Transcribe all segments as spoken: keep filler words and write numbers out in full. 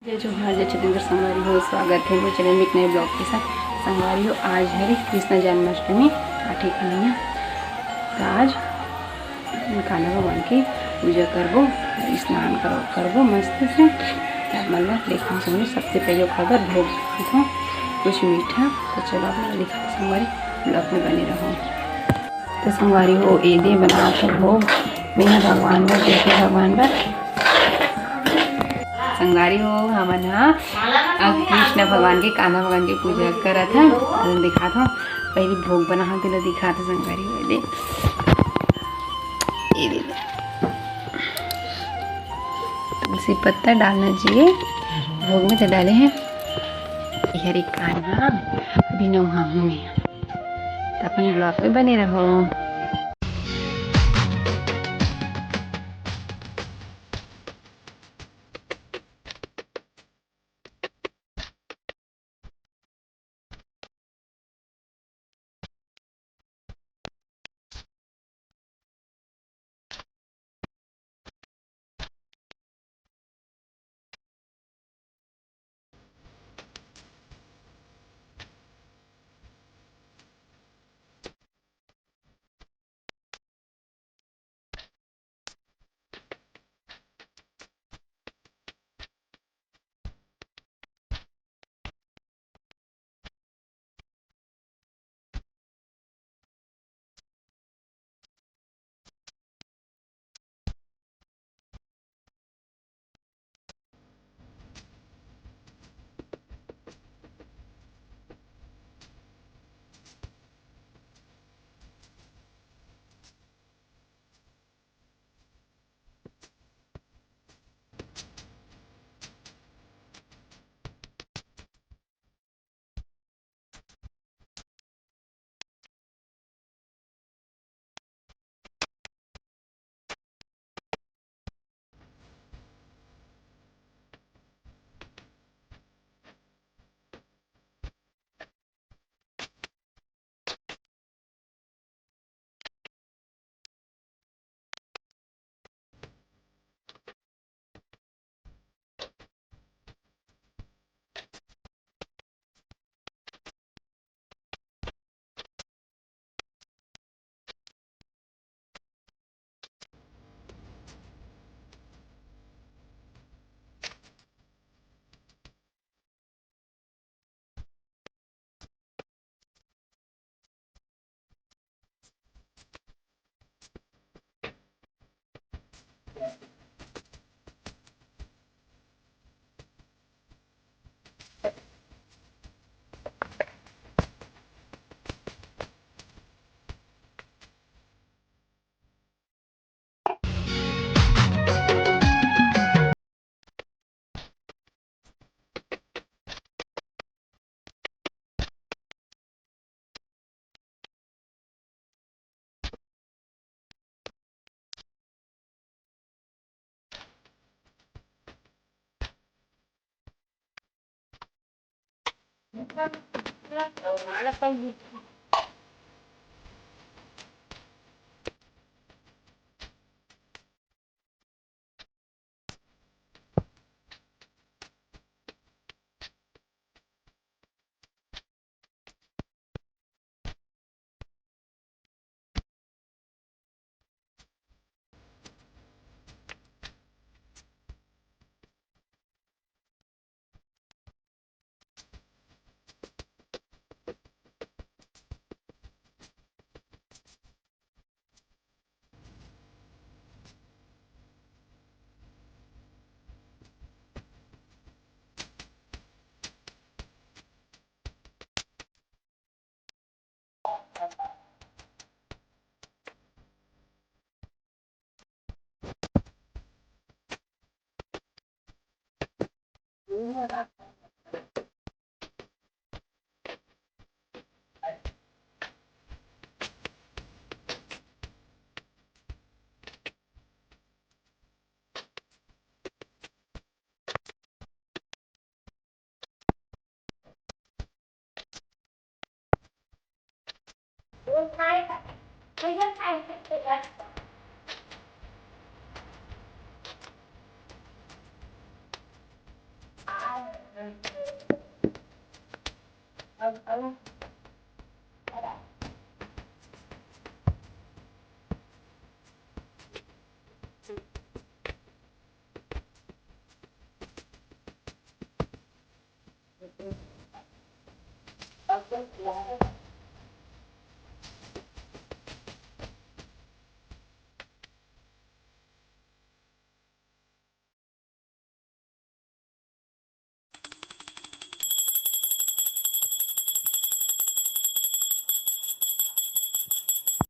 जय जोहार, जय छत्तीसगढ़ संगवारी हो, स्वागत हे मोर चैनल में एक नए ब्लॉग के साथ। संगवारी हो, आज हरे कृष्ण जन्माष्टमी, आठवीं कन्हैया। त आज कान्हा भगवान के पूजा करबो, स्नान करो, करबो मस्त से। त आप मन ला देखो संगवारी, सबसे पहले ओखर बर भोग बनाथों, कुछ मीठा। त चलो आप मन ला दिखाथों संगवारी, ब्लॉग में बने रहो। त संगवारी हो, ए दे बनात हे भोग, मेहा भगवान बर, कृष्ण भगवान बर। संगवारी हो, हमन ह अब कृष्ण भगवान के, कान्हा भगवान के पूजा करत हन। तुमन दिखात हो, पहली भोग बनाहूं, तेला दिखात हो संगवारी हो। ए दे, ए दे, तुलसी पत्ता डालना चाहिए भोग में, तो डाले हैं। हरे कान्हा बिनो हाहू में। त अपन ब्लॉग में बने रहो।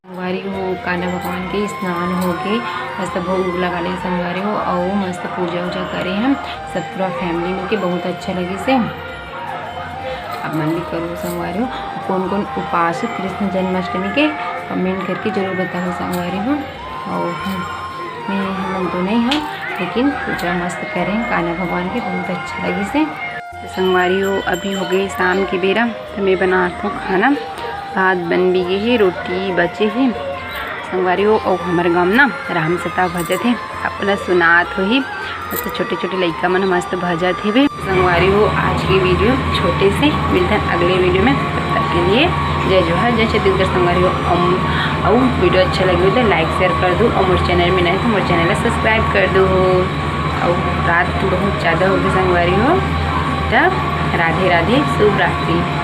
संगवारी हो, कान्हा भगवान के स्नान होके मस्त भोग लगा ले संगवारी हो, अउ मस्त पूजा उजा करे हम सब पूरा family मिलके, बहुत अच्छा लगिस हे। आप मन भी करो संगवारी हो। कोन कोन उपास हो कृष्ण जन्माष्टमी के, comment करके जरूर बताओ संगवारी हो। अउ हम, मैं, हमन तो नहीं हन, लेकिन पूजा मस्त करें कान्हा भगवान के, बहुत अच्छा लगिस हे। तो संगवारी हो, अभी हो गए शाम के बेरा, तो मैं बनात हूँ खाना। भात बन भी गे हे, रोटी बचे हे। संगवारी हो, अउ हमर गाँव ना राम सता भजत हे, आप ला सुनात होही। मस्त छोटे छोटे लइका मन मस्त भजत हेवे। संगवारी हो, आज की video छोटे से, मिलथन अगले video में। तब तक के लिए जय जोहार, जय छत्तीसगढ़ संगवारी हो। अम, अउ video अच्छा लगे हो तो like share कर दो, अउ मोर channel में नहीं तो मोर channel ला subscribe कर दो। अउ रात बहुत ज़्यादा होगी संगवारी हो, तब राधे राधे, शुभ रात्रि।